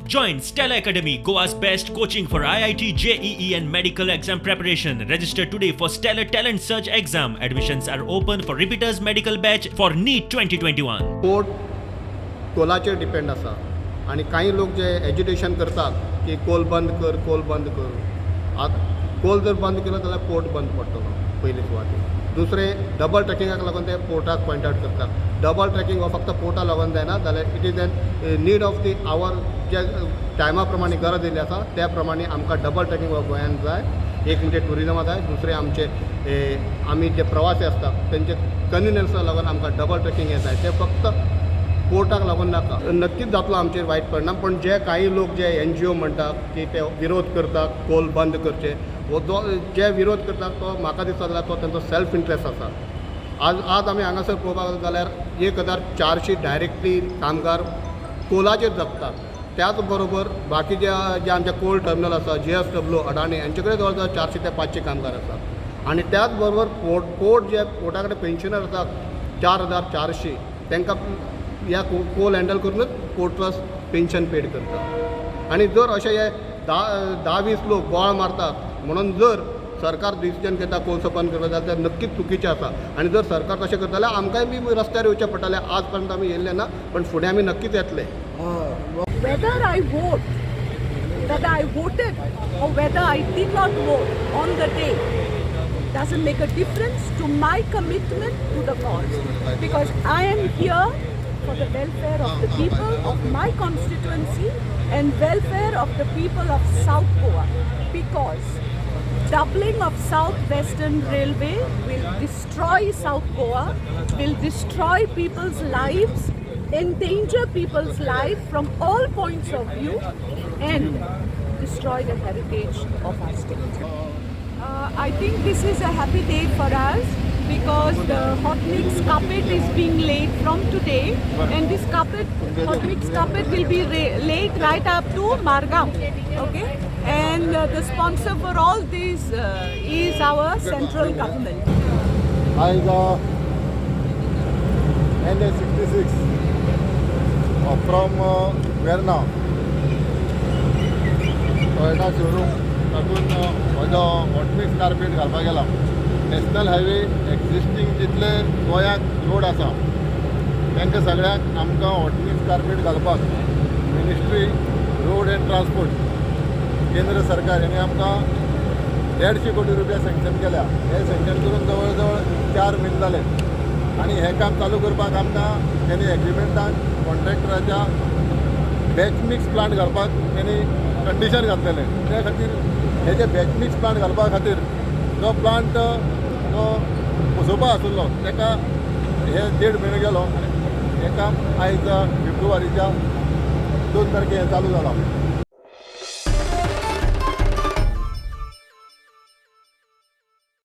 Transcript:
Join Stellar Academy, Goa's best coaching for IIT, JEE and medical exam preparation. Register today for Stellar Talent Search exam. Admissions are open for repeaters medical batch for NEET 2021. Port कोलाचेर depend आसा आनी कांय लोक जे agitation करतात की कोल बंद कर, कोल बंद कर. आतां कोल जर बंद केलो जाल्यार पोर्ट बंद पडटलो पयली सुवातेर. दुसरें डबल ट्रॅकिंगाक लागून ते पोर्टाक पॉयंट आवट करतात. डबल ट्रॅकिंग हो फक्त पोर्टा लागून जायना जाल्यार it is an need of the hour. जे टायमा प्रमाणे गरज येयल्ली आसा त्या प्रमाणे आमकां डबल ट्रॅकिंग हो गोंयांत जाय. एक म्हणजे ट्युरिजमा जाय, दुसरें आमचे आमी जे प्रवासी आसता तेंचे कन्विनियन्सा लागून आमकां डबल ट्रॅकिंग हें जाय. तें फक्त पोर्टाक लागून नाका. नक्कीच जातलो आमचेर वायट परिणाम. पण जे कांय लोक जे एनजीओ म्हणटात की ते विरोध करतात कोल बंद करचे, हो जो जे विरोध करतात तो म्हाका दिसता जाल्यार तो तेंचो सेल्फ इंट्रस्ट आसा. आज आज आमी हांगासर पळोवपाक जाल्यार 1400 डायरेक्टली कामगार कोलाचेर जगतात. त्याच बरोबर बाकीचे जे आमचे कोल टर्मिनल आसा, GSW, अडाणी हांचे कडेन जवळ जवळ 400 ते 500 कामगार आसात. आनी त्याच बरोबर पोर्ट जे पोर्टा कडेन पेन्शनर आसात 4400, तांकां ह्या कोल हँडल करूनच पोर्ट ट्रस्ट पेन्शन पेड करता. आनी जर अशे हे 10-20 लोक बोवाळ मारतात म्हणून जर सरकार डिसिजन घेता कोळसो बंद करता जाल्यार नक्कीच चुकीचें आसा. आनी जर सरकार तशें करता जाल्यार आमकांय बी रस्त्यार येवचें पडटलें. आज पर्यंत आमी येयल्ले ना, पण फुडें आमी नक्कीच येतले. Whether I vote, whether I voted or whether I did not vote on the day doesn't make a difference to my commitment to the cause, because I am here for the welfare of the people of my constituency and welfare of the people of South Goa, because doubling of South Western Railway will destroy South Goa, will destroy people's lives, endanger people's life from all points of view and destroy the heritage of our state. I think this is a happy day for us because the hot mix carpet is being laid from today, and this carpet, hot mix carpet will be laid right up to Margao, okay? And the sponsor for all this is our central government. I NH66 from Verna, Toyota showroom तातूंत म्हजो hot mix carpet घालपाक गेला. National highway existing जितले गोंयांत road आसा तांकां सगळ्यांक आमकां हॉटमिक्स कार्पेट घालपाक मिनिस्ट्री रोड एंड ट्रान्सपोर्ट केंद्र सरकार हेणी आमकां 150 कोटी रुपया सँक्शन केल्या. हे सँक्शन करून जवळ जवळ 4 म्हयने जाले आनी हें काम चालू करपाक आमकां तेणी एग्रीमेंटाक कॉन्ट्रॅक्टराच्या बॅच मिक्स प्लांट घालपाक तेणी कंडिशन घातलेलें. त्या खातीर हे जे बॅच मिक्स प्लांट घालपा खातीर जो प्लांट जो बसोवपा आशिल्लो ताका हे 1.5 म्हयनो गेलो आनी हें काम आयज फेब्रुवारीच्या 2 तारखे हें चालू जालां.